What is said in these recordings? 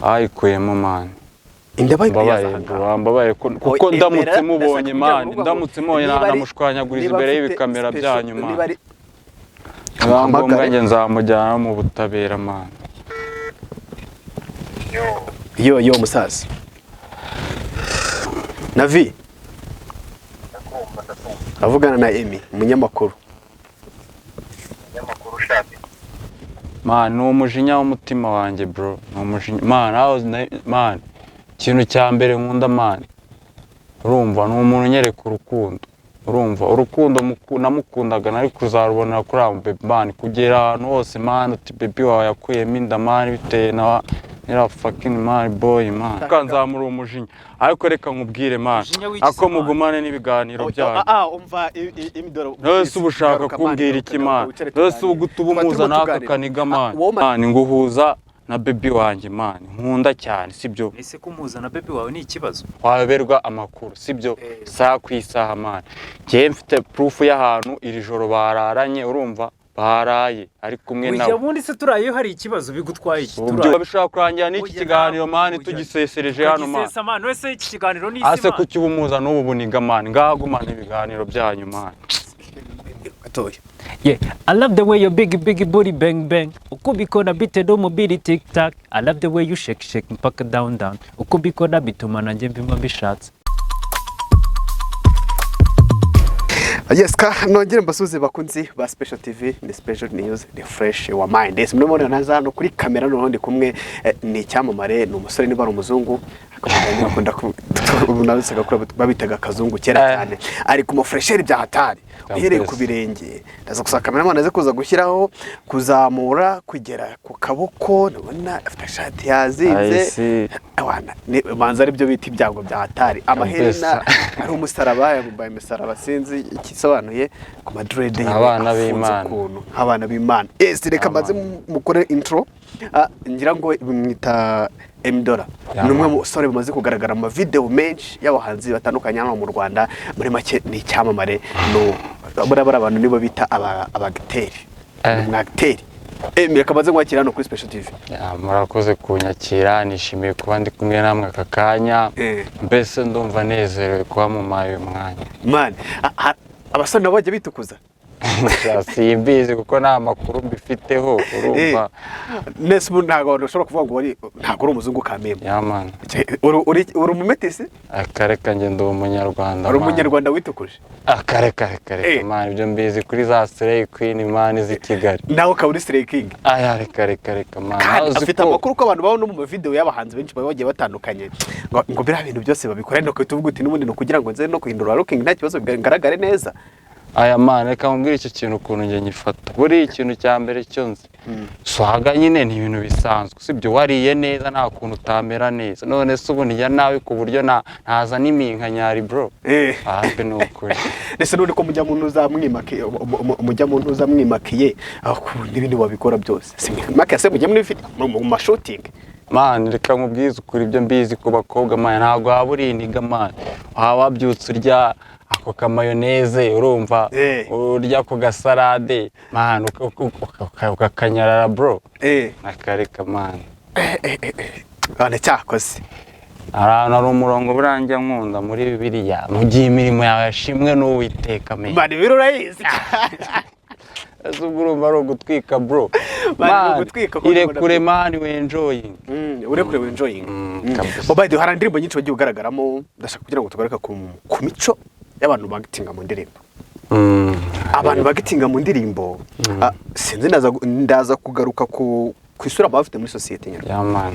Bayikuyemo, man. Inda bayikuye. Mbabaye, bro, mbabaye kuko Oya, ndamutse emera, mubonye, ndashaka man, kugira ngo ndamutse mubonye niba namushwanyaguriza niba imbere afite y'ibikamera byanyu, niba man. Ari Niba ngombwa, Amuhamagare. njye nzamujyana mu butabera, man. Yo yo, musaza Navi, avugana na Emi, umunyamakuru. Man, ni umujinya w'umutima wanjye, bro, ni umujinya, man. Man, ikintu cya mbere nkunda, man, urumva, ni umuntu unyereka urukundo. Urumva, urukundo namukundaga nari kuzarubonera kuri abo baby, man. Kugera ahantu hose, man, uti baby wawe yakuyemo inda, man, bitewe na nyira fucking, man, boy, man, kanzamura umujinya. Ariko reka nkubwire, man, Umujinya w'iki ako se, man? Mugumane n'ibiganiro byanyu. Umva imidoro. Nose uba ushaka kumbwira iki, man? Nose ubu gutuba umuza n'aka kaniga, man? Man, nguhuza na baby wanjye, man, nkunda cyane, sibyo? Ese kumuhuza na baby wawe ni ikibazo? Waberwa amakuru, sibyo? Isaha ku isaha, man. Njyewe mfite proof y'ahantu iri joro bararanye, urumva, baraye ari kumwe Ujya nawe. Ubundi se turaye hari ikibazo bigutwaye iki? Ubu Turaye bishobora kurangira n'iki Oya, kiganiro, man, oya. tugisesereje hano, man. Tukagisesa, man. Wese iki kiganiro ni isi, Ase man. kuki uba n'ubu buniga, man? Ngaha gumana ibiganiro byanyu, man. Gatoya. Yeah, I love the way your big big booty bang bang. Uko ubikora bitera umubiri tick tock. I love the way you shake shake mpaka down down. Uko ubikora bituma nanjye mbimba mbishatse. Yes, ka nongere mbasuhuze, bakunzi ba Special TV. Ni Special News, ni Fresh wa Mind. Yes, murimo murabona naza hano kuri kamera, noneho ndi kumwe ni icyamamare, ni umusore, niba ari umuzungu akunda, nawe babitaga akazungu kera cyane. Ari ku mafresheri bya hatari, uhereye ku birenge, ndaza gusa cameraman aze kuza gushyiraho, kuzamura kugera ku kaboko, ndabona afite ishati yazinze. I see. Wana, banza aribyo bita ibyago bya hatari, amaherena Kabisa. ari umusaraba, yambaye imisaraba, sinzi ikisobanuye, ku madrede yiwe Abana afunze b'Imana. ukuntu abana b'Imana. Yes, reka maze mukore intro. Ngira ngo bamwita Emidora. Ya Ni umwe man. mu basore bamaze kugaragara mu mavideo menshi y'abahanzi batandukanye hano mu Rwanda. Muri make ni icyamamare, no buriya bari abantu nibo bita abagiteri. Ni umwagiteri. Emi, reka maze nkwakira hano kuri Special TV. Ya, murakoze kunyakira, nishimiye kuba ndi kumwe namwe aka kanya. Mbese ndumva nezerewe kuba mumpaye uyu mwanya. Man, abasore nabo bajya bitukuza? Simbizi kuko nta makuru mbifiteho, urumva. Nese ubu ntabwo abantu bashobora kuvuga ngo ntabwo uri umuzungu kamembe? Ya man. Uri umumetisi? Akareka, njye ndi umunyarwanda, Uri man. umunyarwanda witukuje? Akareka, reka reka. Man, ibyo mbizi kuri za Slay Queen, man, z'i Kigali. Nawe ukaba uri Slay King? Aya, reka reka reka, man. Kandi Nawe uzi afite amakuru ko abantu babona mu mavideo y'abahanzi benshi baba bagiye batandukanye, ngo biriya bintu byose babikora, ariko tuvuga uti n'ubundi ni ukugira ngo nze no guhindura looking, nta kibazo, bigaragare neza. Aya man, reka nkubwire icyo kintu ukuntu njye nyifata. Buriya ikintu cya mbere cyo nzi, swaga nyine ni ibintu bisanzwe, sibyo? Wariye neza nta kuntu utamera neza. None se ubu ndya nabi ku buryo ntaza n'iminkanyari, bro? Ahubwo ni ukuri. Ndetse n'ubundi ko mujya mu ntuza mwimakiye, mujya mu ntuza mwimakiye, aho n'ibindi wabikora byose si mwimakiye se, mujya muri mu mashooting? Man, reka nkubwize ukuri, ibyo mbizi ku bakobwa, man, ntabwo waba uri iniga, man, waba wabyutse urya ako kamayoneze, urumva, urya ako gasalade, man, ukakanyarara, bro. Akareka, man. Bane cyakoze. Hari ahantu hari umurongo buriya njya nkunda muri Bibiliya: mu gihe imirimo yawe yashimwe n'Uwiteka, man. Man, ibiro urayizi. Ese ubwo urumva ari ugutwika, bro? Man, ni Man, ugutwika kuko irekure, man, wenjoying. Urekure wenjoying. Kabisa. Bo, by the way, hari indirimbo nyinshi wagiye ugaragaramo. Ndashaka kugira ngo tugaruke ku mico y'abantu bagitinga mu ndirimbo. Abantu bagitinga mu ndirimbo, sinzi, ndaza kugaruka ku isura baba bafite muri sosiyete nyarwanda. Ya man.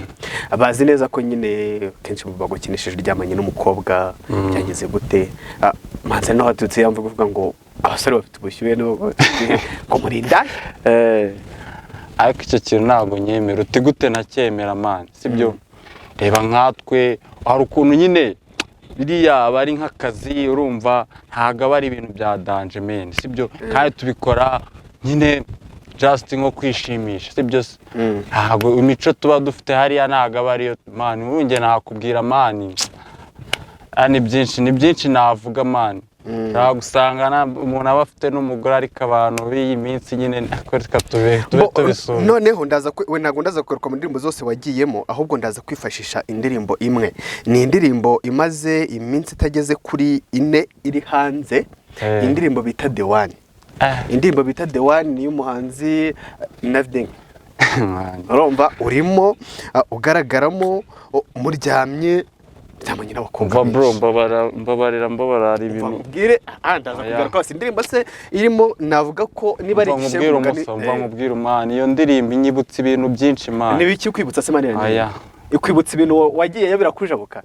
Bazi neza ko nyine kenshi bagukinishije, uryamanye n'umukobwa, byageze gute? Manzi naho haturutse ya mvugo ivuga ngo abasore bafite ubushyuhe n'abakobwa bafite ubushyuhe, ngo murinda. Ariko icyo kintu ntabwo nyemera. Uti gute ntacyemera, man? Sibyo? Reba nkatwe, hari ukuntu nyine biriya aba ari nk'akazi, urumva, ntabwo aba ari ibintu bya danger, man, sibyo? Kandi tubikora nyine just nko kwishimisha, sibyo se? Ntabwo imico tuba dufite hariya ntabwo aba ariyo, man. Ubu njye nakubwira, man, ni byinshi, ni byinshi navuga, man. Ushobora gusanga umuntu aba afite n'umugore, ariko abantu b'iyi minsi nyine nako reka tube tubisura. Noneho ndaza we ntabwo ndaza kugaruka mu ndirimbo zose wagiyemo, ahubwo ndaza kwifashisha indirimbo imwe. Ni indirimbo imaze iminsi itageze kuri 4 iri hanze, indirimbo bita The One. Indirimbo bita The One ni iy'umuhanzi Navding. Man. Urumva urimo ugaragaramo muryamye n'abakobwa Umva bro, benshi. mbabara, mbabarira, mbabarira, hari Umva ibintu nkubwire, ndaza Oya. kugaruka hose. Indirimbo se irimo, navuga ko niba ari Umva nkubwire umusa, umva nkubwire, man, iyo ndirimbo inyibutsa ibintu byinshi, man. Ni ibiki ukwibutsa se, man? Aya. Ikwibutsa ibintu wagiye birakujabuka?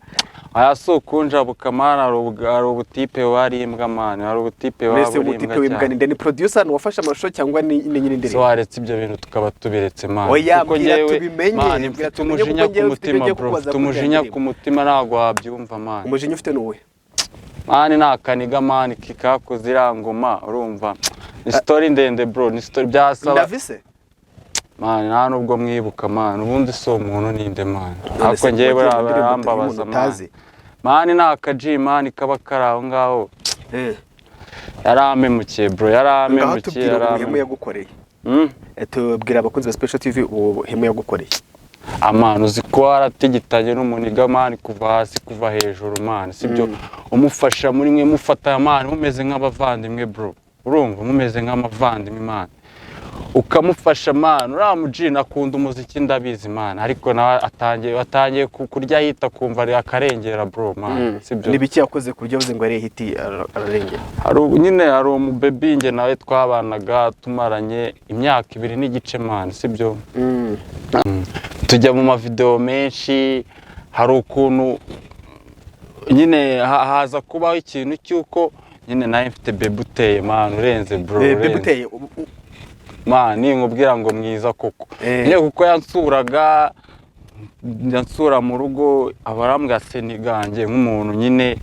Aya si ukunjabuka, man, hari ubutipe wari imbwa, man, hari ubutipe waba Mbese uri umutipe imbwa w'imbwa cyane. ni nde? Ni producer, ni uwafashe amashusho, cyangwa ni nyiri So indirimbo? waretse ibyo bintu tukaba tubiretse, man? Oya, Kuko mbwira njyewe, tubimenye, man, mbwira mfite tubimenye, umujinya kuko ku njyewe mfite ibyo mutima, ngiye bro, kukubaza mfite kuri iriya umujinya ndirimbo. ku mutima, ntabwo wabyumva, man. Umujinya ufite ni uwuhe? Man, ni akaniga, man, kikakoze iriya ngoma. Urumva ni story ndende, bro, ni story byasaba. Ndavise. Man, nta nubwo mwibuka, man. Ubundi si umuntu ninde, man? None Ariko se njyewe wagiye mu ndirimbo barambabaza, y'umuntu man. utazi? Man, ni akaji, man, kaba kari aho ngaho. Yarampemukiye, bro, Ngaho yarampemukiye. tubwire ubuhemu Yarampemukiye. yagukoreye. Tubwire abakunzi ba Special TV ubuhemu yagukoreye. Ah man, uzi ko waratigitanye n'umuniga, man, kuva hasi, kuva hejuru, man, sibyo? Umufasha muri mwe, mufata, man, mumeze nk'abavandimwe, bro. Urumva mumeze nk'abavandimwe, man, ukamufasha, man. Uriya mujini akunda umuziki, ndabizi, man, ariko nawe atangiye kurya yita kumva ari akarengera, bro, man, sibyo? Ni ibiki yakoze ku buryo yavuze ngo ari hit ararengera? Hari nyine hari umubebi njye nawe twabanaga, tumaranye imyaka 2 n'igice, man, sibyo? Tujya mu mavideo menshi. Hari ukuntu nyine haza kubaho ikintu cy'uko nyine nawe mfite baby uteye, man, urenze, bro. Bebe Urenze. uteye Man, ninkubwira ngo mwiza koko. Nyine kuko yansuraga, yansura mu rugo, aba arambwira se nigange nk'umuntu nyine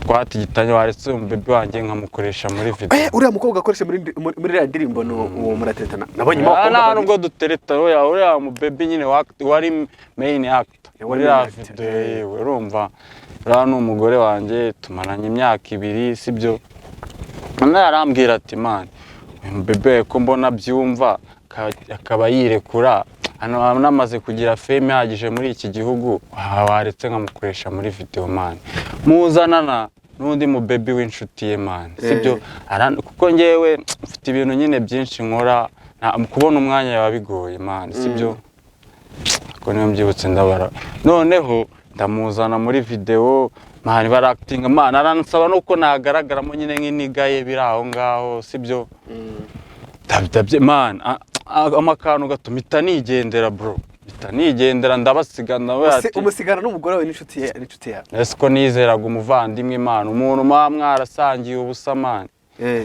twatigitanye, waretse uyu mubebi wanjye nkamukoresha muri video. Uriya mukobwa akoresha muri iriya ndirimbo ni uwo muratetana? Nabonye Ah, abakobwa nta babiri. nubwo dutereta. Uriya mubebi nyine wari main actor Wari muri main iriya actor, video yewe. Urumva uriya ni umugore wanjye, tumaranye imyaka 2, sibyo? Noneho arambwira ati: "Man, uyu mubebe ko mbona byumva akaba yirekura hano, namaze kugira fame ihagije muri iki gihugu, waretse nkamukoresha muri video, man, muzanana n'undi mubebi w'inshuti ye, man, sibyo?" Kuko njyewe mfite ibintu nyine byinshi nkora, kubona umwanya biba bigoye, man, sibyo? Ko niyo mbyibutse ndabara. Noneho ndamuzana muri video, man, baractinga, man, aransaba nuko nagaragaramo nyine nk'iniga ye biri aho ngaho, sibyo? Ndabye, man, amakantu gato mpita nigendera, bro, mpita nigendera, ndabasiga nawe. Ati Umusigana n'umugore wawe n'inshuti yawe? Ese ko nizeraga umuvandimwe, man, umuntu muba mwarasangiye ubusa, man,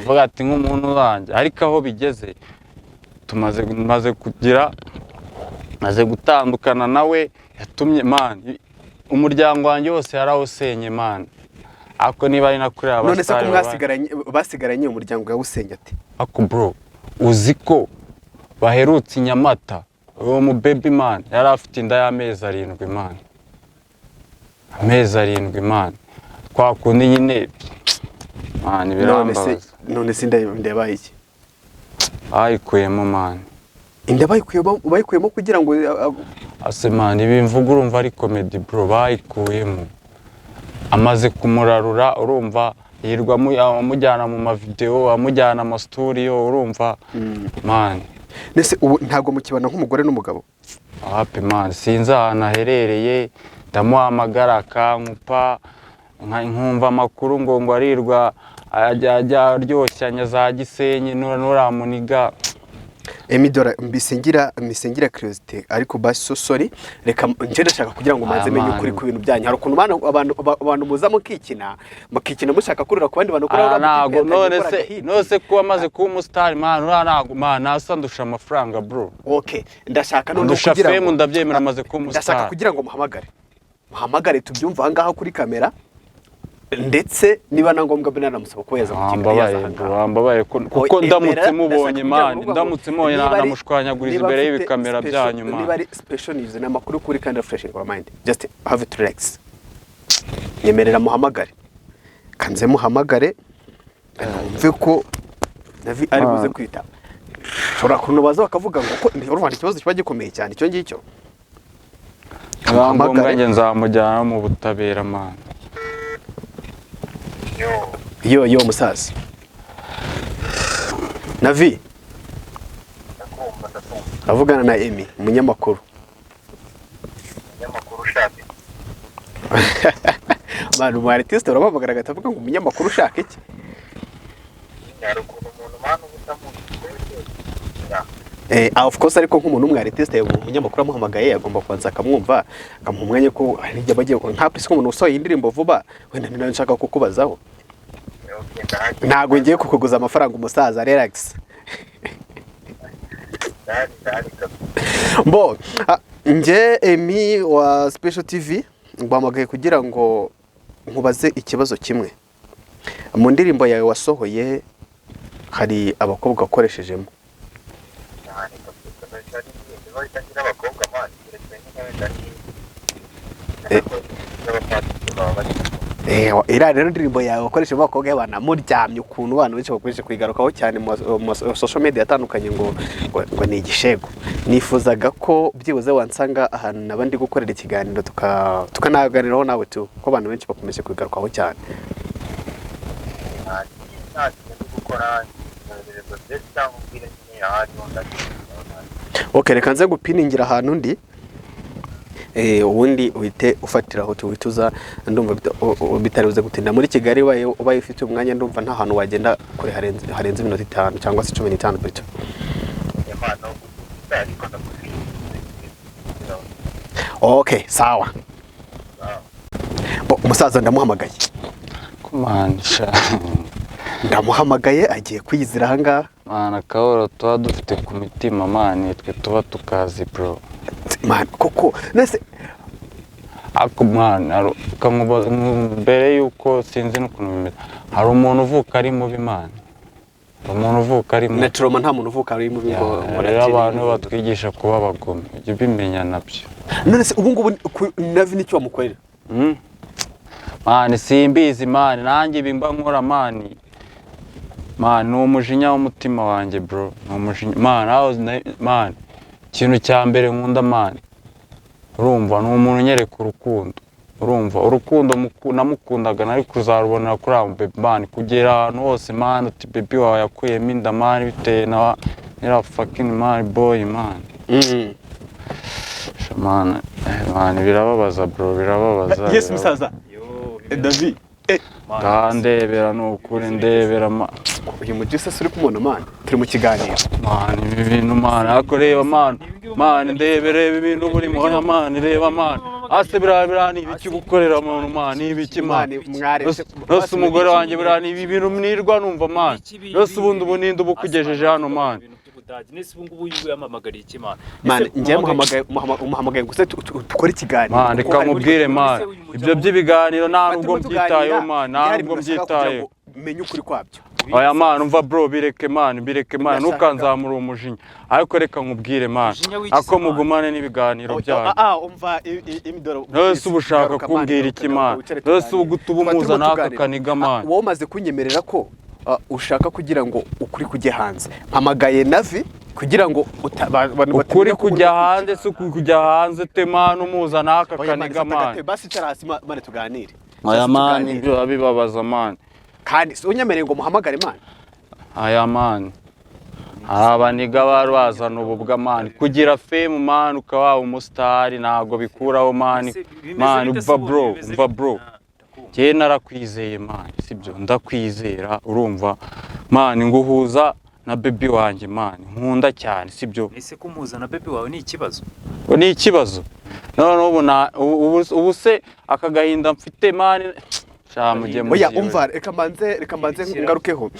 vuga ati nk'umuntu wanjye. Ariko aho bigeze tumaze maze kugira, maze gutandukana nawe, yatumye, man, umuryango wanjye wose yarawusenye, man. Ariko niba ari na kuri aba None se ko star mwasigaranye, basigaranye umuryango yawusenye ati? Ako bro, uzi ko baherutse i Nyamata, uwo mu baby, man, yari afite inda y'amezi 7, man, amezi 7, man. Kwa kundi nyine, man, None se birambabaza. None se inda yabaye iki? Bayikuyemo, man. Inda bayikuyemo kugira ngo Ase man, ibi mvuga urumva ari comedy, bro? Bayikuyemo amaze kumurarura. Urumva yirirwa amujyana mu mavideo, amujyana amasitudiyo, urumva, man. Nese ubu ntabwo mukibana nk'umugore n'umugabo? Wapi, man, sinzi ahantu aherereye. Ndamuhamagara akankupa, nkumva amakuru ngo arirwa ajya aryoshanya za Gisenyi nuramuniga. Emidora, mbisingira curiosity, ariko basi so sorry, reka nje ndashaka kugira ngo manze Aya, menye man. ukuri ku bintu byanyu. Hari ukuntu abantu muza mukikina mushaka kurira ku bandi bantu kuri Ah, uriya ntago mutipe yatangiye none gukora se agahiti. None se kuba amaze kuba umusitari, man, uriya ntago, man, nasa ndusha amafaranga, bro. Okay, ndashaka none Ndusha kugira fame, ngo ndabyemera, amaze kuba ndashaka umusitari. kugira ngo muhamagare tubyumve aha ngaha kuri kamera, ndetse niba na ngombwa mbe nanamusaba ko yaza mu kigali, yaza Wambabaye, aha bro, ngaha. wambabaye kuko Oye, ndamutse emera, mubonye, ndashaka kugira man, ngo uvuga ngo ndamutse mubonye namushwanyaguriza niba imbere afite y'ibikamera byanyu, niba man. ari special news, ni amakuru kuri kandi refreshing our mind, just have to relax. Nyemerera muhamagare. Kanze muhamagare numve ko Navi ari buze kwita. Ushobora kunubaza bakavuga ngo ko urumva ni ikibazo kiba gikomeye cyane icyo ngicyo. Niba ngombwa, Muhamagare. njye nzamujyana mu butabera, man. Yo yo, musaza Navi, avugana na Emi, umunyamakuru. Umunyamakuru ushaka iki? Abantu mu artiste urabahamagara agahita avuga ngo umunyamakuru ushaka iki? Hari ukuntu umuntu, man, uba utamuzi. Of course, ariko nk'umuntu w'umu artiste, umunyamakuru amuhamagaye agomba kubanza akamwumva, akamuha umwanya, ko hari igihe bagiye nka Prince, nk'umuntu usohoye indirimbo vuba, wenda ni nayo nshaka kukubazaho. Ntabwo ngiye kukuguza amafaranga, umusaza, relax. Ndahari, ndahari kabisa. Mbo nge Emi wa Special TV nguhamagaye kugira ngo nkubaze ikibazo kimwe. Mu ndirimbo yawe wasohoye hari abakobwa wakoreshejemo. Cyane kabisa, ndahita n'ibindi bahita ngira abakobwa, man, keretse nyine wenda ni n'abapadiri baba bari. Iriya rero indirimbo yawe wakoreshejemo abakobwa y'abana muryamye, ukuntu abantu benshi bakomeje kuyigarukaho cyane mu ma social media atandukanye, ngo ni igishego. Nifuzaga ko byibuze wansanga ahantu naba ndi gukorera ikiganiro, tukanaganiraho nawe tu, ko abantu benshi bakomeje kubigarukaho cyane. Nta kintu ndi gukora, nyoherereza byinshi cyangwa umbwire nyine ahariho ndagenda. Ok, reka nze gupiningira ahantu ndi, ubundi uhite ufatiraho uhite uza. Ndumva bitari buze gutinda. Muri Kigali ubaye ufite umwanya, ndumva nta hantu wagenda kure harenze iminota 5 cyangwa se 15 bityo. Impano gusa, ariko ndagushimiye. Ok, sawa. Bo, umusaza ndamuhamagaye. Kumanisha. Ndamuhamagaye, agiye kwiyizira ahangaha. Man, akaboro tuba dufite ku mitima, man, twe tuba tukazi, bro. Man, koko nese? Ariko man, ukamubaza mbere yuko sinzi n'ukuntu bimeze, hari umuntu uvuka ari mubi, man, hari umuntu uvuka ari mubi. Naturoma nta muntu uvuka ari mubi ngo Ya, ngo rero arakire. abantu batwigisha kuba abagome, ujya ubimenya nabyo. None se ubu ngubu Navi nicyo wamukorera? Man, simbizi, man. Nanjye ibi mba nkora, man, man, ni umujinya w'umutima wanjye, bro, ni umujinya, man. Man, ikintu cya mbere nkunda, man, urumva, ni umuntu unyereka urukundo. Urumva urukundo namukundaga nari kuzarubonera kuri abo baby, man, kugera ahantu hose, man, uti baby wawe yakuyemo inda, man, bitewe na nira fucking man boy, man. Sha, man, man, birababaza, bro, birababaza. Yes. Birababaza. Musaza David. Ngaha ndebera, ni ukuri ndebera Uyu mujyi se uri kumubona, man? Turi mu kiganiro. Man, ibi bintu, man, ariko reba, man, man, ndebe, reba ibintu burimo. Oya, man, reba, man, ase biriya ni ibiki gukorera muntu, man? Ni ibiki, man? Man, mwari Rose, umugore wanjye, buriya ni ibi bintu nirwa numva, man. Rose, ubundi ubu ninde uba ukugejeje hano, man? Nese ubu ngubu uyu yamamagariye iki, man? Man, njye muhamagaye, umuhamagaye gusa dukore ikiganiro. Man, reka nkubwire, man, ibyo by'ibiganiro nta nubwo Turimo mbyitayeho, tuganira, man, nta hari nubwo ibintu nashaka kugira mbyitayeho. ngo menye ukuri kwabyo. Oya, man, umva, bro, bireke, man, bireke, man. Ndashaka- Ntukanzamure umujinya, ariko reka nkubwire, man, Umujinya w'iki ako se, man? mugumane n'ibiganiro byanyu. Umva imidoro. None uba ushaka kumbwira iki, man? None ubu gutuba umuza n'aka kaniga, man? Wowe umaze kunyemerera ko ushaka kugira ngo ukuri kujye hanze. Mpamagaye Navi kugira ngo abantu Ukuri batamenya ko kujya uri- hanze si ukuri kujya hanze te, man, umuza n'aka Oya, man, kaniga, fata man. agatebe, basi icara hasi, man, tuganire. Aya, Hasi man, tuganire. ibyo biba bibabaza, man. Kandi si unyemereye ngo muhamagare, man. Aya, man, hari abaniga bari bazana ububwa, man. Kugira fame, man, ukaba waba umusitari, ntabwo bikuraho, man. Man, umva, bro, umva, bro, njyewe narakwizeye, man, sibyo? Ndakwizera, urumva, man, nguhuza na baby wanjye, man, nkunda cyane, sibyo? Ese kumuhuza na baby wawe ni ikibazo? Ni ikibazo. None ubu ubu se aka gahinda mfite, man, sha mujye Oya, mubyibura. umva, reka mbanze Ibikira. ngarukeho.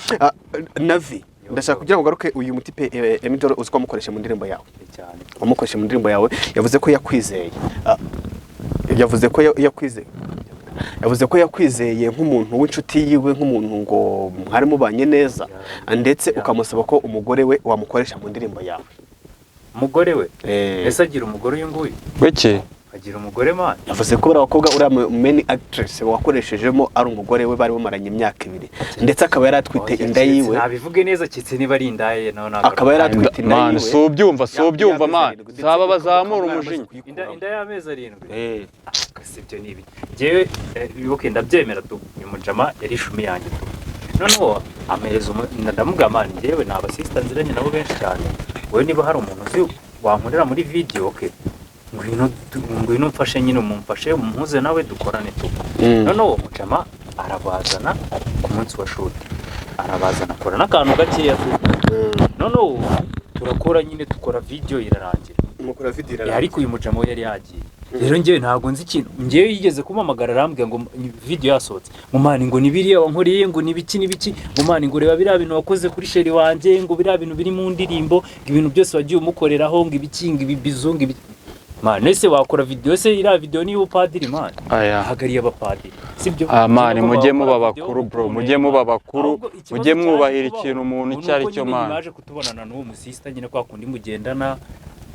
Navi, ndashaka kugira ngo ngaruke uyu mutipe Emidoro, uzi ko wamukoresha mu ndirimbo yawe? Cyane. Wamukoresha mu ndirimbo yawe, yavuze ko yakwizeye. Yavuze ko yakwizeye, yavuze ko yakwizeye nk'umuntu w'inshuti yiwe, nk'umuntu ngo mwari mubanye neza, ndetse ukamusaba ko umugore we wamukoresha mu ndirimbo yawe. Umugore we? Eh. Ese agira umugore uyu nguyu? Gwiki? Agira umugore, man. Yavuze ko bariya bakobwa, uriya main actress wakoreshejemo ari umugore we bari bamaranye imyaka 2, ndetse akaba yari atwite inda yiwe. Nabivuge neza, kitse niba ari inda ye naho ntabwo. Akaba yari atwite inda Man, yiwe si ubyumva, si ubyumva, y'amezi man. 7, ndetse Saba ukaba bazamura mwaramaze umujinya. kuyikuramo. Inda y'amezi 7. Si ibyo ni ibi njyewe, okay, ndabyemera tu. Uyu mujama yari ishumi yanjye tu. Noneho amereza ndamubwira: "Man, njyewe ni abasista nziranye nabo benshi cyane. Wowe niba hari umuntu uzi wankorera muri video, okay, ngwino ngwino umfashe nyine, mumfashe mumpuze nawe dukorane tu." Noneho uwo mujama arabazana ku munsi wa shoot, arabazana, akora n'akantu gakeya tu. Noneho turakora nyine, dukora video irarangira. Mukora video. Ariko uyu mujama we yari yagiye. Rero njyewe ntabwo nzi ikintu. Njyewe yigeze kumpamagara, arambwira ngo video yasohotse, ngo man, ngo ni biriya wankoreye, ngo ni biki n'ibiki, ngo man, ngo reba biriya bintu wakoze kuri chérie wanjye, ngo biriya bintu biri mu ndirimbo, ngo ibintu byose wagiye umukoreraho, ngo ibiki, ngo ibibizu, ngo ibi. Man, ese wakora video se? Iriya video ni iy'ubupadiri, man. Aya. Hagariye abapadiri, sibyo? Ah, man, Ubwo mujye bakora muba video bakuru, bro. ukuntu Mujye muba bakuru. Ahubwo ikibazo Mujye cyaje mwubahira kubaho, ikintu umuntu ngo icyo ari nuko cyo, nyine man. baje kutubonana n'uwo musista nyine, kwa kundi mugendana,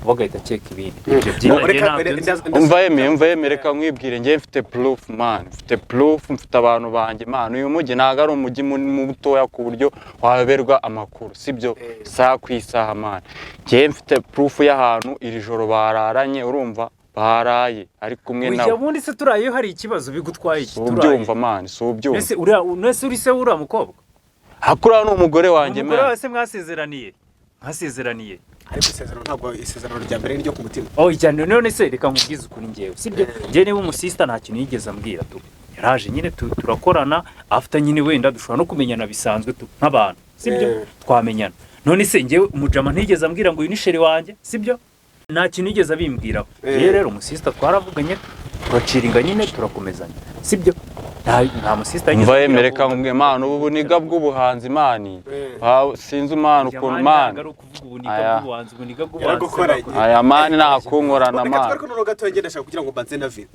bagahita akeka ibindi. Ibyo No, byinshi reka- ntabyo nzi. Umva yemeye, umva yemeye, reka nkwibwire. Njye mfite proof, man, mfite proof, mfite abantu banjye, man. Uyu mujyi ntabwo ari umujyi mutoya ku buryo waberwa amakuru, sibyo? Isaha ku isaha, man, njye mfite proof y'ahantu iri joro bararanye, urumva, baraye ari kumwe Ujya nawe. Ubundi se turaye hari ikibazo bigutwaye iki? Si ubyumva, man, si ubyumva. Ese uriya, nese uri se uriya mukobwa? Hakuriya ni umugore wanjye. Umugore Man. wawe se mwasezeraniye? Ariko isezerano, ntabwo isezerano rya mbere ni ryo ku mutima. Oh, cyane. None se reka nkubwize ukuri njyewe, sibyo? Njyewe niba umusista nta kintu yigeze ambwira tu. Yaraje nyine turakorana, after nyine wenda dushobora no kumenyana bisanzwe tu nk'abantu, sibyo? Twamenyana. None se njyewe umujama ntigeze ambwira ngo uyu ni chérie wanjye, sibyo? Nta kintu yigeze abimbwiraho. Yewe rero umusista twaravuganye, turaciringa nyine, turakomezanya, sibyo? Nta musista yigeze Umva ambwira yemere, reka nkubwire, man, ubu buniga bw'ubuhanzi, man. Sinzi, man, ukuntu, Jamani, man. ntabwo ari ukuvuga ubuniga Aya. bw'ubuhanzi, ubuniga bw'ubuhanzi. Yaragukoranye. Aya, man, ntakunkorana. Reka Man. twariko noneho gatoya ngenda ndashaka kugira ngo mbanze navi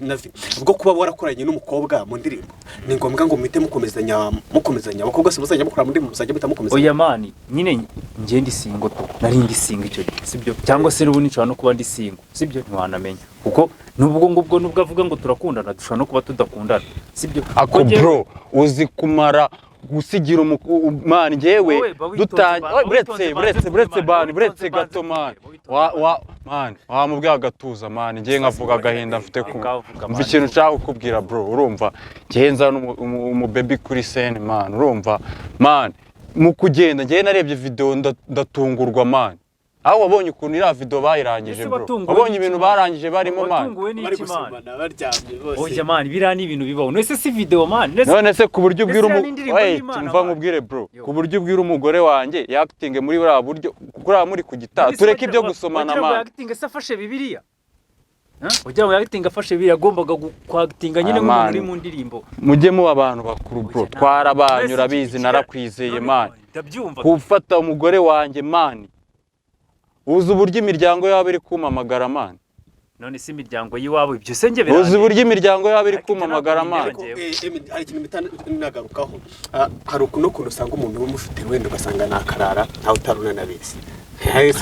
ubwo kuba warakoranye n'umukobwa mu ndirimbo, ni ngombwa ngo muhite mukomezanya? Abakobwa se muzajya mukora mu ndirimbo, muzajya muhita mukomezanya? Oya, man, nyine njye ndi single tu, nari ndi single icyo gihe, sibyo? Cyangwa se n'ubu nshobora no kuba ndi single, sibyo? Ntiwanamenya, kuko nubwo ngubwo nubwo avuga ngo turakundana, dushobora no kuba tudakundana, sibyo? Ako Kuko njyewe- bro, uzi kumara gusigira man, njyewe Wowe, ba witonze dutangiye ba buretse witonze buretse banze buretse mvuge, bani man, buretse witonze gato, banze man. mvuge, witonze. Wa man, wamubwiye agatuza, man, njyewe nkavuga agahinda mfite ku Ngavuga, mva man. ikintu nshaka kukubwira, bro. Urumva, njyewe nzana umubaby kuri scene, man, urumva, man, mu kugenda njyewe narebye video ndatungurwa, man, aho wabonye ukuntu iriya video bayirangije. Ese Bro, watunguwe wabonye n'iki, ibintu man? barangije barimo, man. Watunguwe Bari n'iki, man? gusomana baryamye bose. Oya, man, biriya ni ibintu bibaho. None se si video, man? None se None se ku buryo ubwira Ese umu ni indirimbo Wait, y'Imana, mva man. nkubwire, bro. Yo. Ku buryo ubwira umugore wanjye yakitinge muri buriya buryo, kuriya muri ku gitari, None se tureke ibyo gusomana, wagira ngo man. yakitinga se afashe Bibiliya? Huh? Wagira ngo yakitinga afashe Bibiliya? Yagombaga kwakitinga nyine Ah, nk'umuntu man. uri mu ndirimbo. Mujye muba abantu bakuru, bro. Oya, Twarabanye, none se urabizi, narakwizeye, none man. Ndabyumva. Gufata umugore wanjye, man, uzi uburyo imiryango yabo iri kumpamagara, man? None se imiryango y'iwabo, ibyo se njye Uzi birandeba? uburyo imiryango yabo iri Ariko ibyo kumpamagara, ntabwo man? bindeba. Ariko, Emi, hari ikintu mpita nagarukaho. Hari ukuntu ukuntu usanga umuntu uba umufite wenda ugasanga ni akarara ntawe utari unanabizi.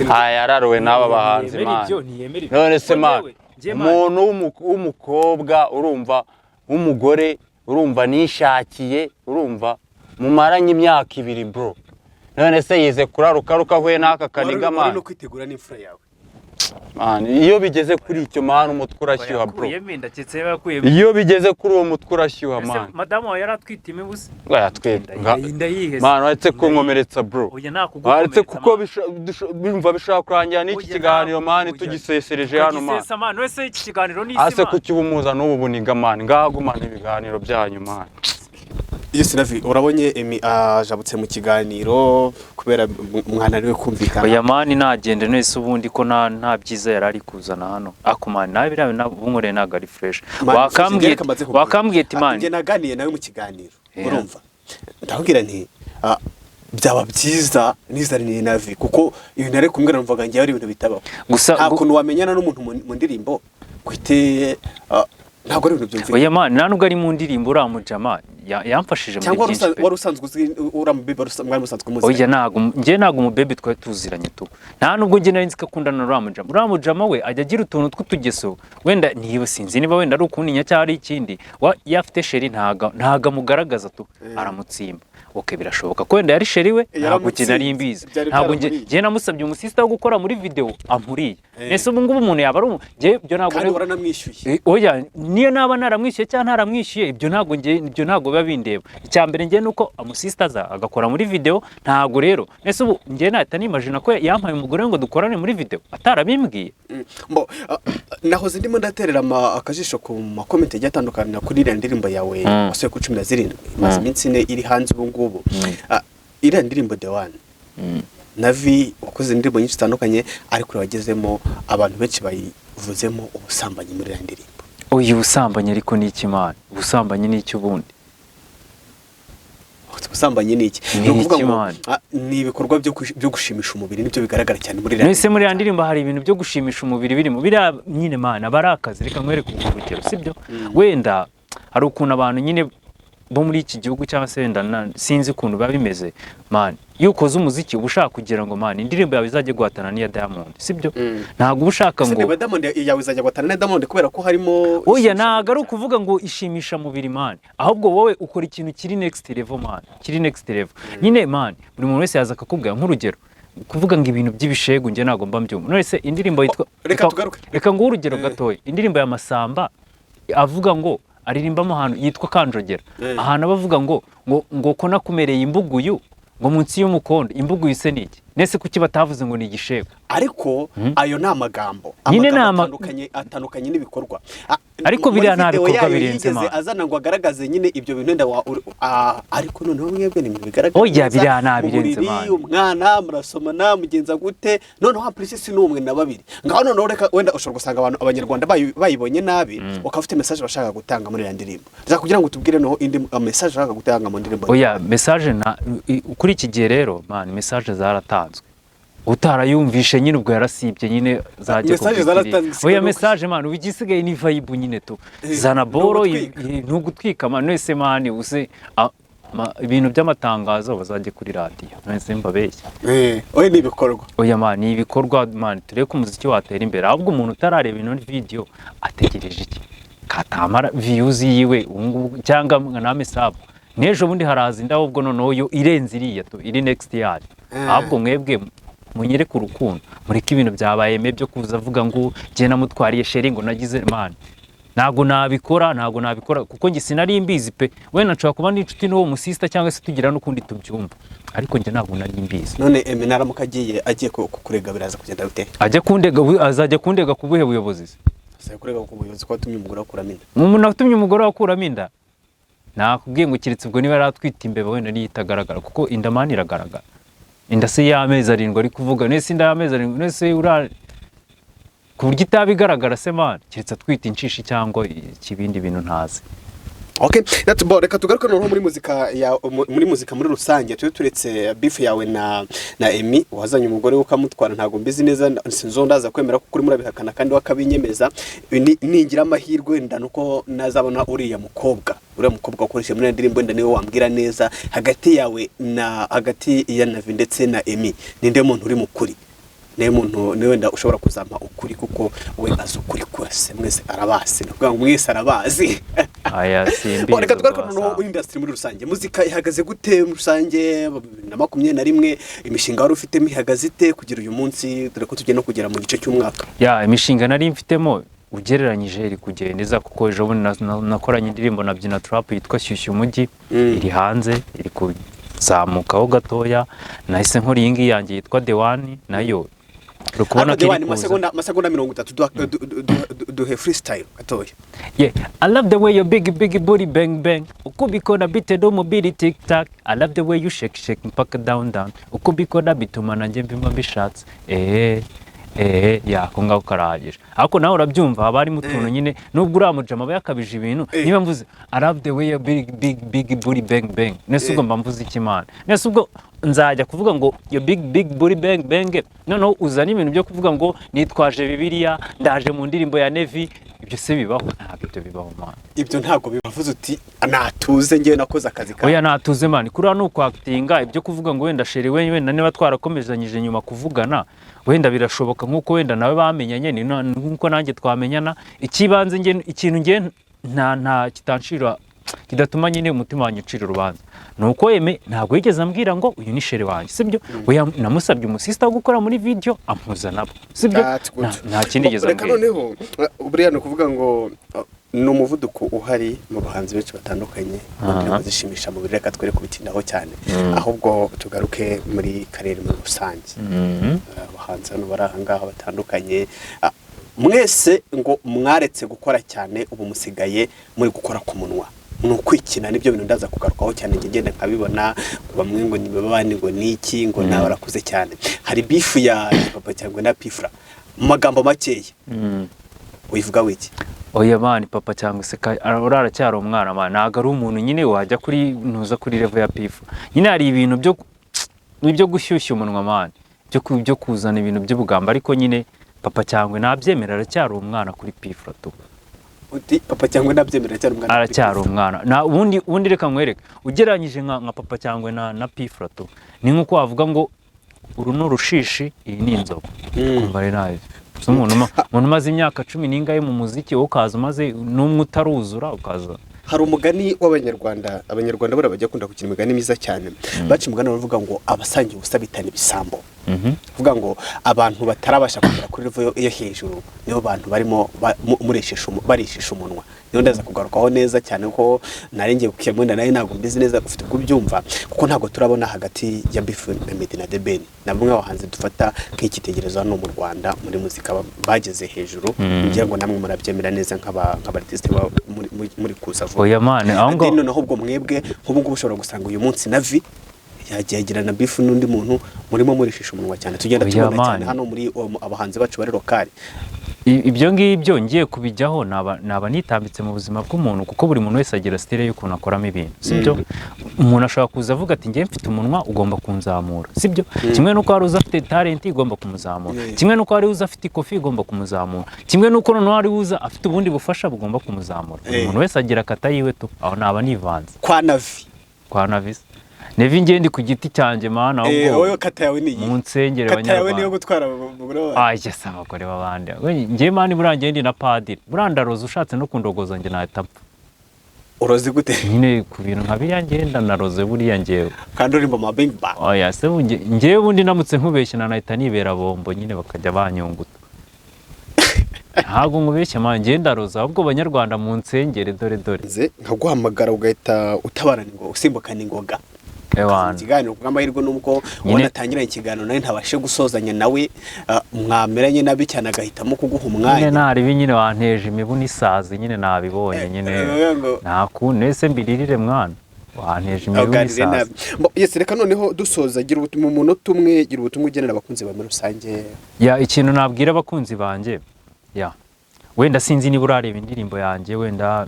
Aya yararuwe n'aba bahanzi. Ntiyemera Man. ibyo, ntiyemera ibyo. None se, Kuko man, njyewe, man, umuntu w'umukobwa, urumva, w'umugore, urumva, nishakiye, urumva, mumaranye imyaka 2, bro, none se yize kuraruka ruka ahuye n'aka kaniga? Wari Man. no kwitegura n'imfura yawe. Man, iyo bigeze kuri icyo, man, umutwe urashyuha, bro. Yakuyemo inda, keretse niba yakuyemo. Iyo bigeze kuri uwo mutwe urashyuha. Ese Man. madamu wawe yari atwite imibu se? Yatwite. Inda yihese. Man, waretse kunkomeretsa, bro? Oya, nakugukomeretsa. Waretse kuko Man. bimva bishobora kurangira n'iki Oya, kiganiro, man, oya. tugisesereje hano, man. Tukagisesa, man. Wese iki kiganiro ni isi, Ase man. kuki ubumuza n'ubu buniga, man? Ngahagumana ibiganiro byanyu, man. Yes, Navi, urabonye Emi ajabutse mu kiganiro kubera mwananiwe kumvikana. Oya, man, nagende. None se ubundi ko nta byiza yari ari kuzana hano? Ako, man, nawe biriya nabunkoreye ntabwo ari fresh. Man, Wakambwiye reka mbanze nkubwire. wakambwiye ati man. Njye naganiye nawe mu kiganiro. Yeah. Urumva, ndakubwira nti byaba byiza nizaniye Navi, kuko ibintu ari kumbwira numvaga ngewe ari ibintu bitabaho. Gusa Nta kuntu wamenyana n'umuntu mu ndirimbo kuhite, ntabwo ari ibintu byumvikana. Oya, man, nta nubwo ari mu ndirimbo uriya mujama. yamfashije muri Cyangwa wari byinshi pe. Wari usanzwe uzi uriya mubebe, mwari musanzwe muzi? Oya, ntago njye, ntago umubebe twari tuziranye tu. Nta nubwo njye nari nzi ko akundana na uriya mujama. Uriya mujama we ajya agira utuntu tw'utugeso, wenda niba, sinzi niba wenda ari ukuntinya cyangwa ari ikindi. Iyo afite chérie ntago amugaragaza tu, aramutsimba. Okay, birashoboka ko wenda yari chérie we, ntabwo njye nari mbizi. Byari Ntabwo njye byaramuriye. njye namusabye umusista wo gukora muri video ampuriye. Ese ubu ngubu umuntu yaba ari njye ibyo ntabwo Kandi waranamwishyuye. Oya, niyo naba naramwishyuye cyangwa ntaramwishyuye, ibyo ntabwo njye, ibyo ntabwo biba bindeba. Icya mbere njye nuko amusista aza agakora muri video. Ntabwo rero, ese ubu njye nahita nimajina ko yampaye umugore ngo dukorane muri video atarabimbwiye? Mbo, nahoze ndimo ndaterera akajisho ku ma comments agiye atandukanye kuri iriya ndirimbo yawe wasohoye kuri 17, imaze iminsi 4 iri hanze ubu ngubu. Iriya ndirimbo The One, Navi wakoze indirimbo nyinshi zitandukanye, ariko wagezemo abantu benshi bayivuzemo ubusambanyi muri iriya ndirimbo. Oya, ubusambanyi ariko ni iki, man? Ubusambanyi ni iki ubundi? Ubusambanyi ni iki? Ni Ni ukuvuga iki, ngo man? Ni ibikorwa byo gushimisha umubiri, nibyo bigaragara cyane muri iriya Nese muri iriya ndirimbo hari ibintu byo gushimisha umubiri birimo? Biriya nyine, man, aba ari akazi. Reka nkwereke urugero, sibyo? Wenda hari ukuntu abantu nyine bo muri iki gihugu, cyangwa se wenda sinzi ukuntu biba bimeze, man. Iyo ukoze umuziki uba ushaka kugira ngo, man, indirimbo yawe izajye guhatana n'iya Diamond, sibyo? Ntabwo uba ushaka Ese ngo niba Diamond yawe izajya guhatana na Diamond kubera ko harimo Oya, ntabwo ari ukuvuga ngo ishimisha mubiri, man. Ahubwo wowe ukora ikintu kiri next level, man, kiri next level nyine, man. Buri muntu wese yaza akakubwira, nk'urugero, kuvuga ngo ibintu by'ibishegu, njye ntabwo mba mbyumva. None se indirimbo yitwa Reka tugaruke. Reka nguhe urugero gatoya. Indirimbo ya Masamba avuga ngo aririmbamo ahantu yitwa Kanjogera, ahantu aba avuga ngo ko nakumereye imbuguyu ngo munsi y'umukondo. Imbuguyu se ni iki? Nese kuki batavuze ngo ni igishegu? Ariko ayo ni amagambo. Nyine ni Amagambo atandukanye n'ibikorwa. Ariko Muri biriya nta video bikorwa yayo birenze, yigeze man. azana ngo agaragaze nyine ibyo bintu wenda ariko noneho mwebwe ni ibintu bigaragara Oya, neza. biriya nta Mu birenze, buriri, man. umwana murasomana, mugenza gute? Noneho ampulisi si n'umwe na babiri ngaho. Noneho reka wenda ushobora gusanga abantu, abanyarwanda bayibonye nabi, ukaba ufite message bashaka gutanga muri iriya ndirimbo. Ndashaka kugira ngo tubwire noneho indi message ushaka gutanga mu ndirimbo. Oya, message na kuri iki gihe rero, man, message zaratanzwe. Utarayumvishe nyine ubwo yarasibye nyine, zajya Message kubwira. zaratanzwe, Oya, si message, man, ubu igisigaye ni vibe nyine tu. Zana boro. Ni ugutwika. Ni ugutwika, man. Nese, man, use ibintu by'amatangazo bazajye kuri radiyo. Nese mbabeshya? Oya, ni ibikorwa. Oya, man, ni ibikorwa, man. Turebe ko umuziki watera imbere. Ahubwo umuntu utarareba ino video ategereje iki? Katamara views yiwe ubu ngubu, cyangwa name sub n'ejo bundi haraza indi, ahubwo noneho yo irenze iriya tu, iri next year. Ahubwo mwebwe munyereke urukundo, mureke ibintu byabaye me byo kuza avuga ngo njye namutwariye chérie, ngo nagize. Man, ntabwo nabikora, ntabwo nabikora, kuko njye sinari mbizi pe. Wenda nshobora kuba ndi inshuti n'uwo musista, cyangwa se tugira n'ukundi tubyumva, ariko njye ntabwo nari mbizi. None Emi naramuka agiye kukurega, biraza kugenda bite? Ajya kundega, azajya kundega ku buhe buyobozi se? Azajya kurega ku buyobozi ko watumye umugore akuramo inda. Umuntu watumye umugore akuramo inda, nakubwiye ngo keretse ubwo niba yaratwite imbeba, wenda niyo itagaragara, kuko inda, man, iragaragara. Inda se y'amezi 7 ari kuvuga? Nese inda y'amezi 7, nese ura ku buryo itaba igaragara se, man? Keretse atwite inshishi cyangwa ikibindi bintu ntazi. Okay, that's bo. Reka tugaruke noneho muri muzika ya muri muzika muri rusange, tube turetse beef yawe na Emi wazanye umugore we ukamutwara. Ntabwo mbizi neza, sinzo ndaza kwemera kuko urimo urabihakana kandi wakabinyemeza. Ningira amahirwe wenda nuko nazabona uriya mukobwa wakoresheje muri iyo ndirimbo, wenda niwe wambwira neza hagati yawe na hagati ya Navi ndetse na Emi, ninde muntu uri mukuri? Niwe muntu niwe wenda ushobora kuzampa ukuri, kuko we azi ukuri kose, mwese arabazi, ni ukuvuga ngo mwese arabazi. Aya, simbizi. Bo, reka tugaruke ubwo noneho wasanga. industry muri rusange. Muzika ihagaze gute muri rusange 2021? Imishinga wari ufitemo ihagaze ite kugira uyu munsi, dore ko tugiye no kugera mu gice cy'umwaka? Ya, imishinga nari mfitemo ugereranyije iri kugenda iza, kuko ejo bundi nakoranye indirimbo na Byina Trap yitwa Shyushya Umujyi. Iri hanze, iri kuzamukaho gatoya. Nahise nkora iyi ngiyi yanjye yitwa The One, nayo uri kubona Ariko ko The iri One, kuza. Masegonda 30, duhe freestyle gatoya. Yeah, I love the way your big big booty bang bang. Uko ubikora bitera umubiri tic tac. I love the way you shake shake mpaka down down. Uko ubikora bituma nanjye mbimba mbishatse. Ya, ko ngaho karahagije. Ariko nawe urabyumva, haba harimo utuntu nyine, nubwo uriya mujama aba yakabije ibintu. Niba mvuze "I love the way your big big big booty bang bang", nese ubwo mba mvuze iki, man? Nese ubwo nzajya kuvuga ngo "your big big booty bang bang", noneho uzana ibintu byo kuvuga ngo nitwaje Bibiliya, ndaje mu ndirimbo ya Nevi. Ibyo se bibaho? Ntabwo ibyo bibaho, man. Ibyo ntabwo bibavuze uti natuze, ngewe nakoze akazi kawe. Oya, natuze, man. Kuriya ni ukwactinga. Ibyo kuvuga ngo wenda chéri we, wenda niba twarakomezanyije nyuma kuvugana, wenda birashoboka, nk'uko wenda nawe bamenyanye, ni nk'uko nanjye twamenyana. Ikibanze nge, ikintu nge nta kitanshira, kidatuma nyine umutima wanjye ucira urubanza, ni uko Aime ntabwo yigeze ambwira ngo uyu ni chéri wanjye, sibyo? Oya, namusabye umusista wo gukora muri video, ampuza nabo, sibyo? That's good. Nta kindi yigeze Reka ambwira. noneho buriya ni ukuvuga ngo ni umuvuduko uhari mu bahanzi benshi batandukanye mu ndirimbo zishimisha mubiri. Reka twere kubitindaho cyane, ahubwo tugaruke muri karere muri rusange. Abahanzi hano bari aha ngaha batandukanye, mwese ngo mwaretse gukora cyane, ubu musigaye muri gukora ku munwa, ni ukwikina. Nibyo bintu ndaza kugarukaho cyane. Njye ngenda nkabibona, bamwe ngo ni babandi, ngo ni iki, ngo nawe barakuze cyane. Hari beef ya Papa cyangwa na P Fla. Mu magambo makeya, uyivuga wiki? Oya man, Papa cyangwa se uriya aracyari umwana, man. Ntabwo ari umuntu nyine wajya kuri ntuza, kuri level ya P Fla nyine. Hari ibintu byo gushyushya umunwa, man, byo kuzana ibintu by'ubugamba, ariko nyine Papa cyangwa nabyemera, aracyari umwana kuri P Fla tu. Uti Papa cyangwa nabyemera, cyari umwana. Aracyari umwana. Na ubundi reka nkwereke, ugereranyije nka Papa cyangwa na P Fla tu, ni nk'uko wavuga ngo uru ni urushishi, iyi ni inzovu. Kumva rero nabi. Si umuntu umaze imyaka cumi n'ingahe mu muziki, wowe ukaza umaze n'umwe utaruzura, ukaza. Hari umugani w'Abanyarwanda. Abanyarwanda buriya bajya bakunda gukina imigani myiza cyane. Baca umugani bavuga ngo abasangiye ubusa bitana ibisambo. Kuvuga ngo abantu batarabasha kugera kuri level yo hejuru nibo bantu barimo barishisha umunwa. Niyo ndaza kugarukaho neza cyane, ko nari ngiye gukemura nawe, ntabwo mbizi neza, ufite ubwo ubyumva, kuko ntabwo turabona hagati ya beef na Meddy na The Ben, na bamwe mu bahanzi dufata nk'icyitegererezo hano mu Rwanda muri muzika bageze hejuru. Ngira ngo namwe murabyemera neza nk'aba artiste muri kuza vuba. Oya man, aho ngaho. Then noneho ubwo mwebwe nk'ubu ngubu ushobora gusanga uyu munsi Navi yagiye agirana beef n'undi muntu, murimo murishisha umunwa cyane, tugenda Oya, tubona man. cyane hano muri abahanzi bacu bari local. Ibyo ngibyo ngiye kubijyaho naba nitambitse mu buzima bw'umuntu, kuko buri muntu wese agira style y'ukuntu akoramo ibintu, sibyo? Umuntu ashobora kuza avuga ati ngiye mfite umunwa ugomba kunzamura, sibyo? Kimwe n'uko hari uza afite talent igomba kumuzamura, kimwe n'uko hari uza afite ikofi igomba kumuzamura, kimwe n'uko noneho hari uza afite ubundi bufasha bugomba kumuzamura. Buri muntu wese agira kata yiwe tu. Aho naba nivanze. Kwa Navi? Kwa Navisi, Nevi, ngende ku giti cyanjye, mana, ahubwo Wowe kata yawe ni iyi? Mu nsengero. Kata yawe niyo Abanyarwanda. gutwara abagore b'abandi? Ay, yes, abagore b'abandi. Njye man, buriya njye ndi na padiri, buriya ndaroza. Ushatse no kundogoza njye nahita mpfa. Uroze gute? Nyine ku bintu nka biriya ngenda naroze buriya njyewe. Kandi uri mu mabing bang. Oya se, njyewe ubundi ndamutse nkubeshye nanahita nibera bombo nyine, bakajya banyunguta. Ntabwo nkubeshye, man, njye ndaroza. Ahubwo Banyarwanda mu nsengere, dore dore. Nze nkaguhamagara ugahita utabarana ngo usimbukana ingoga. Ewana. Ikiganiro kubw'amahirwe nubwo ubona atangiranye ikiganiro nawe ntabashe gusozanya nawe, mwameranye nabi cyane, agahitamo kuguha Nyine umwanya. Naribi nyine, wanteje imibu n'isazi nyine, nabibonye nyine. Nta kuntu ese mbiririre mwana, wanteje imibu Uganiriye n'isazi. nabi. Yes, reka noneho dusoza, gira ubutumwa mu munota umwe, gira ubutumwa ugenera abakunzi bawe muri rusange. Ya, ikintu nabwira abakunzi banjye, ya wenda sinzi niba urareba indirimbo yanjye, wenda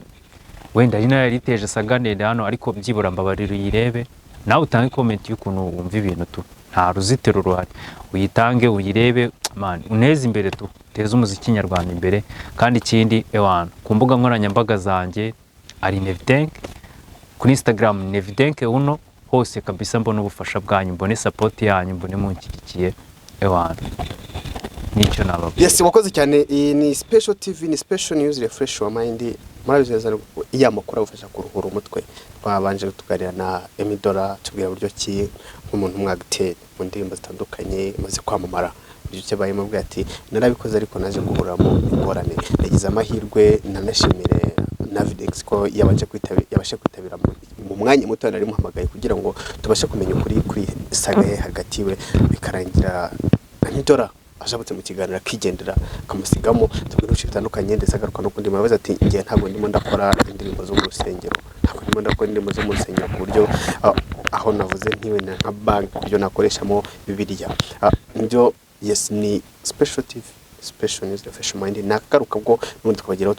ari nayo yari iteje saga ndende hano, ariko byibura mbabarira uyirebe, nawe utange comment y'ukuntu wumva ibintu tu. Nta ruzitiro ruhari, uyitange uyirebe, man, uneze imbere tu, uteze umuziki nyarwanda imbere. Kandi ikindi, ewana, ku mbuga nkoranyambaga zanjye ari Nevidenk, kuri Instagram Nevidenk uno hose kabisa. Mbone ubufasha bwanyu, mbone support yanyu, mbone munshyigikiye, ewana, nicyo nababwira. Yes, wakoze cyane. Iyi ni Special TV, ni Special News, refresh your mind. Murabizi neza, iya makuru agufasha kuruhura umutwe. Twabanje tuganira na Emidora, tubwira buryo ki nk'umuntu umwagiteri mu ndirimbo zitandukanye umaze kwamamara, buryo ki abayemo, avuga ati narabikoze ariko naje guhuriramo ingorane, nagize amahirwe. Nanashimire Navidex ko yabanje kwitabira, yabashe kwitabira mu mwanya muto nari muhamagaye kugira ngo tubashe kumenya ukuri kuri saga ye hagati we, bikarangira Emidora ashabutse mu kiganiro akigendera, akamusigamo tubwira ibice bitandukanye, ndetse agaruka no kundi mabaza ati ngiye ntabwo ndimo ndakora indirimbo zo mu rusengero, ntabwo ndimo ndakora indirimbo zo mu rusengero ku buryo aho navuze ntiwe na nka banki ku buryo nakoreshamo Bibiliya. Nibyo. Yes, ni Special TV, Special News, Fresh Mind. Nakagaruka bwo n'ubundi tukabageraho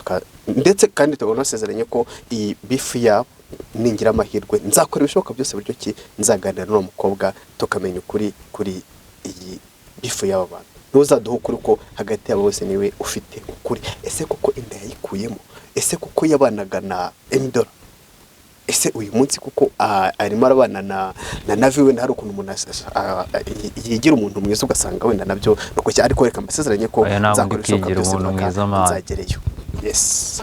ndetse kandi tukaba nasezeranye ko iyi beef yabo ningira amahirwe nzakora ibishoboka byose buryo ki nzaganira n'uwo mukobwa, tukamenya ukuri kuri iyi. Beef y'aba bantu, niwe uzaduha ukuri ko hagati yabo bose niwe ufite ukuri. Ese koko inda yayikuyemo? Ese kuko yabanaga na Emidora? Ese uyu munsi kuko arimo arabana na Navi? Wenda hari ukuntu umuntu yigira umuntu mwiza, ugasanga wenda nabyo nuko ariko reka mbasezeranye ko Oya, ntabwo nzakora ndi ibishoboka kwigira byose umuntu mpaka mwiza, man. nzagereyo. Yes.